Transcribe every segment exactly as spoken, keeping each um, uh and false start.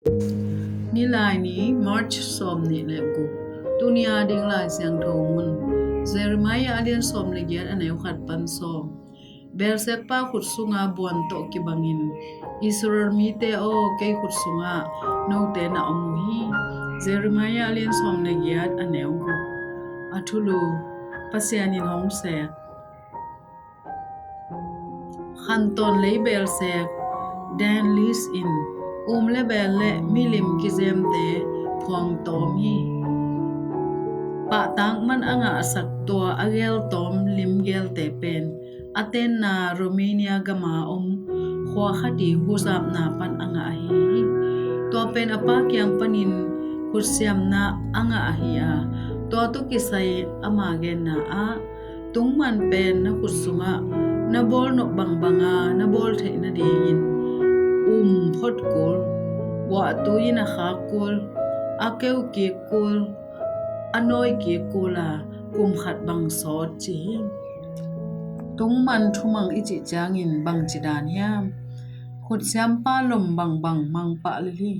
Nilaini, March sawm nih le guk. Tuni a ding Lai Siangtho mun, Jeremiah a lian sawm le giat, a neu khat pan sawm. Belsekpa khut sunga buan tawh kibangin, Israel mite aw, kei khut sungah note na om uh hi. Jeremiah a lian sawm le giat, a neu guk. A thulu: Pasian in hong sek. Khantawn lei belsek, Dan List in, um le bel le milim kizemte phuang tawm hi. Pahtak man a ngahsak tua a gel tawm lim gelte pen a tenna Romania gama om khua khat i huzapna pan a ngah ahi hi. Tua pen a pa kiang panin khutsiamna a ngah ahi a, tua tawh kisai ama genna ah, tungman pen na khut sungah na bawl nop bangbanga na bawl theih nadingin um phot kul, buahtui in a khak kul, a keu kik kul, a nawi kik kul a, kum khat bang sawt, ci hi. Tungman thumang i cih ciangin bangci dan hiam? Khutsiampa lom bangbang mang pah lel hi.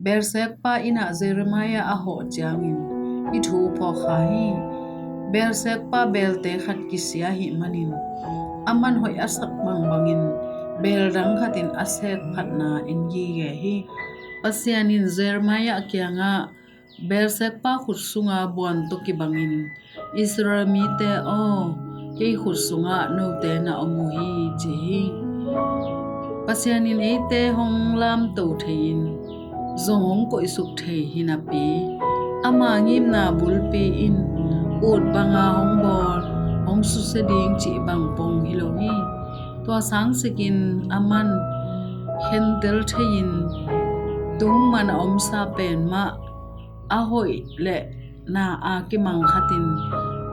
Belsekpa inn ah Jeremiah a hawh ciangin i thu phawk kha hi. Belsekpa belte khat kisia ahih manin, aman hoih a sak bangbangin bel dang khatin a sek phatna en gige hi. Pasian in Jeremiah kiangah, Belsekpa khut sunga buan tawh kibangin, Israel mite aw, kei khut sungah note na om uh hi, ci hi. Pasian in eite hong lamto thei-in zong hong koihsuk thei hi napi, ama ngimna bulpi in ut banga hong bawl, hong susia ding cih bang pong hi lo hi. Tua sangsikin aman khentel thei-in tungman a omsa pen mah a hoih le na a kimang khatin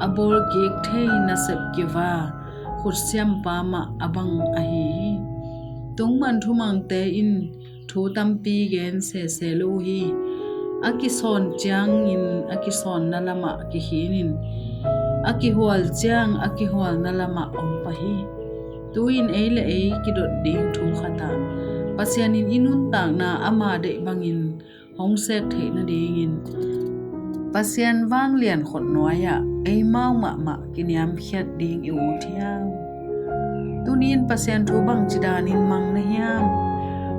a bawlkik thei nasep kiva khutsiampa mah a bang ahi hi. Tungman thumangte in thu tampi gen sese lo uh hi. A kisawn ciangin a kisawnna lamah kikhinin, a kihual ciang a kihualna lamah om pah hi. Tu-in ei le ei kidot ding thu khatah Pasian in i nuntakna ama deih bangin hong sek theih nadingin Pasian vanglian khut nuai-ah eimau mahmah kiniamkhiat ding i ut hiam? Tuni-in Pasian thu bangci danin mang na hiam?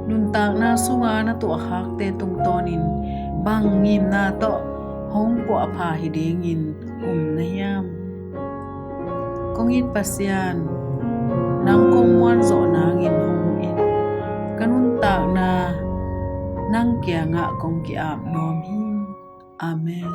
Nuntakna sunga na tuahkhakte tungtawnin bang ngimna tawh hong puahpha hi dingin um na hiam? Kong it Pasian, nang kong muanzawh nangin hong it. Ka nuntakna nang kiangah kong ki-ap nuam hi. Amen.